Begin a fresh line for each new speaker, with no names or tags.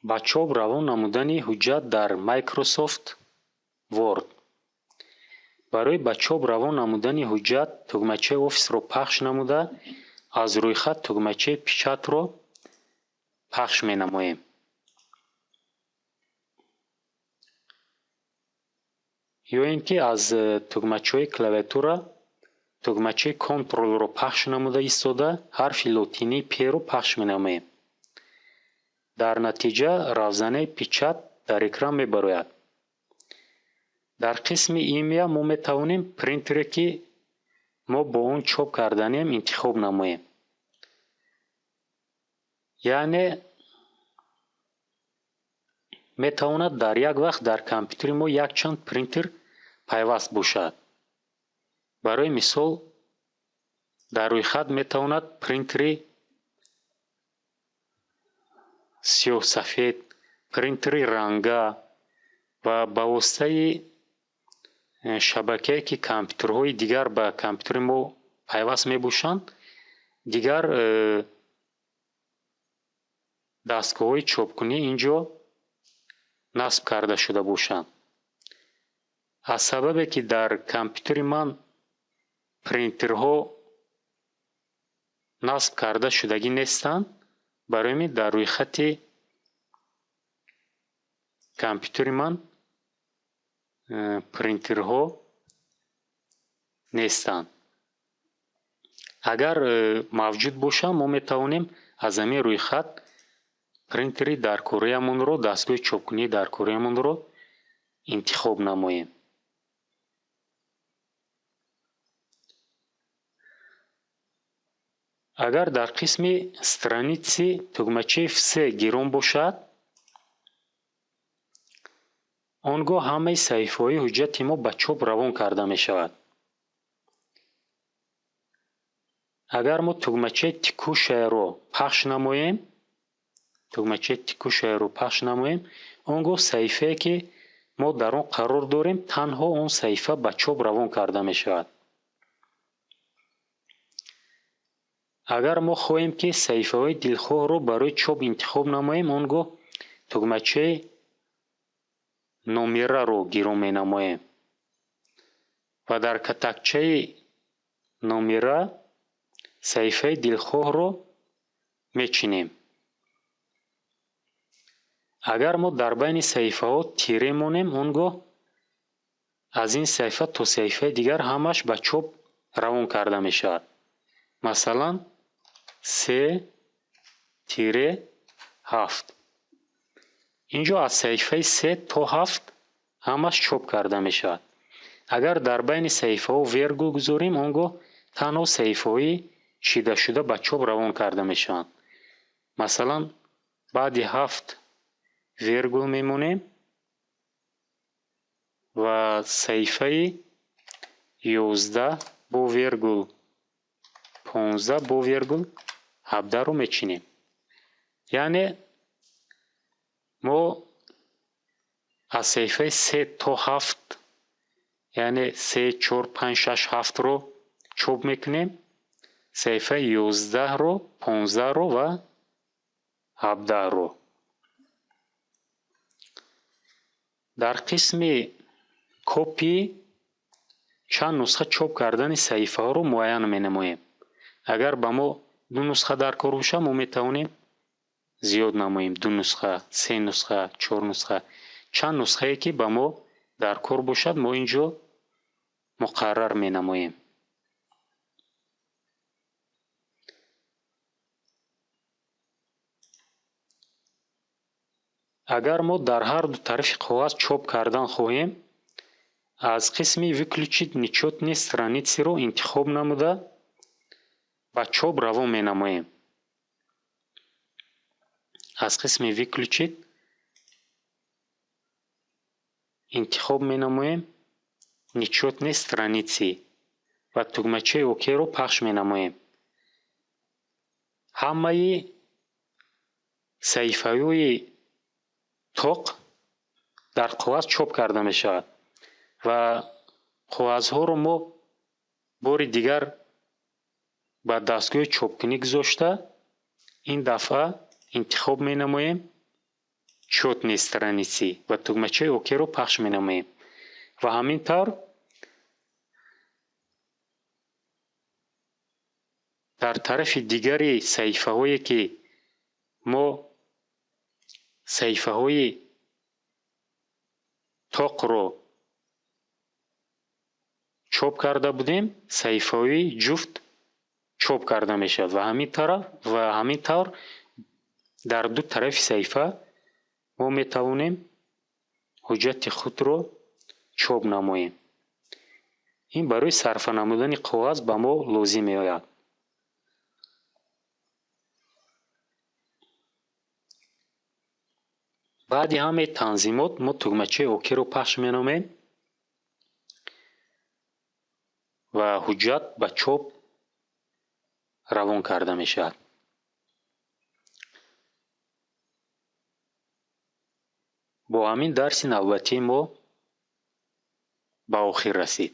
Ба чоп равон намудани ҳуҷҷат дар Microsoft Word. Барои ба чоп равон намудани ҳуҷҷат тугмачаи Офисро пахш намуда, аз рӯйхат тугмачаи Печать-ро пахш менамоем. Ё ин ки аз тугмачаҳои клавиатура тугмачаи Контролро пахш намуда истода, ҳарфи лотинии П-ро пахш менамоем. Дар натиҷа равзанаи Печать дар экран мебарояд. Дар қисми Имя мо метавонем принтере, ки мо бо он чоп карданем, интихоб намоем. Яъне метавонад дар як вақт дар компютери мо якчанд принтер пайваст бошад. Барои мисол, дар рӯйхат метавонад принтери сиёҳсафед, принтери ранга ва ба воситаи шабакае, ки компютерҳои дигар ба компютери мо пайваст мебошанд, дигар дастгоҳҳои чопкунӣ ин ҷо насб карда шуда бошанд. Аз сабабе, ки дар компютери ман принтерҳо насб карда шудагӣ нестанд, барои ҳамин дар рӯйхати компютери ман принтерҳо нестанд. Агар мавҷуд бошанд, мо метавонем аз ҳамин рӯйхат принтери даркориямонро, дастгоҳи чопкунии даркориямонро интихоб намоем. Агар дар қисми страницы тугмачаи Все гирон бошад, он гоҳ ҳамаи саҳифаҳои ҳуҷҷати мо ба чоп равон карда мешавад. Агар мо тугмачаи Текущая-ро пахш намоем, тугмачаи Текущая-ро пахш намоем, он гоҳ саҳифае, ки мо дар он қарор дорем, танҳо он саҳифа ба чоп равон карда мешавад. Агар мо хоҳем, ки саҳифаҳои дилхоҳро барои чоп интихоб намоем, он гоҳ тугмачаи Номера-ро гирон менамоем ва дар катакчаи Номера саҳифаи дилхоҳро мечинем. Агар мо дар байни саҳифаҳо тире монем, он гоҳ аз ин саҳифа то саҳифаи дигар ҳамааш ба чоп равон карда мешавад. Масалан, 3-7. Инҷо аз саҳифаи 3 то 7 ҳамаш чоп карда мешавад. Агар дар байни саҳифаҳо вергул гузорем, он гоҳ танҳо саҳифаҳои чидашуда ба чоп равон карда мешаванд. Масалан, баъди 7 вергул мемонем ва саҳифаи 11 бо вергул 15 бо вергул 17-ро мечинем. Яъне мо аз саҳифаи 3 то 7, яъне 3, 4, 5, 6, 7-ро чоп мекунем, саҳифаи 11-ро, 15-ро ва 17-ро. Дар қисми Копии чанд нусха чоп кардани саҳифаҳоро муайян менамоем. Агар ба мо ду нусха дар кор бошад, мо метавонем зиёд намоем: ду нусха, се нусха, чор нусха. Чанд нусхае, ки ба мо дар кор бошад, мо ин ҷо муқаррар менамоем. Агар мо дар ҳар ду тарафи коғаз чоп кардан хоҳем, аз қисми Выключить нечётные страницы-ро интихоб намуда, ба чоп равон менамоем. Аз қисми Выключить интихоб менамоем Нечётные страницы ва тугмачаи ОК-ро пахш менамоем. Ҳамаи саҳифаҳои тоқ дар коғаз чоп карда мешавад ва коғазҳоро мо бори дигар ба дастгоҳи чопкунӣ гузошта, ин дафъа интихоб менамоем. Чётные страницы ва тугмачаи ОК-ро пахш менамоем. Ва ҳамин тавр дар тарафи дигари саҳифаҳое, ки мо саҳифаҳои тоқро чоп карда будем, саҳифаҳои ҷуфт чоп карда мешавад ва ҳамин тараф ва ҳамин тавр дар ду тарафи саҳифа мо метавонем ҳуҷҷати худро чоп намоем. Ин барои сарфа намудани коғаз ба мо лозим меояд. Баъди ҳамаи танзимот мо тугмачаи ОК-ро пахш менамоем ва ҳуҷҷат ба чоп равон карда мешавад. Бо ҳамин дарси навбатии мо ба охир расид.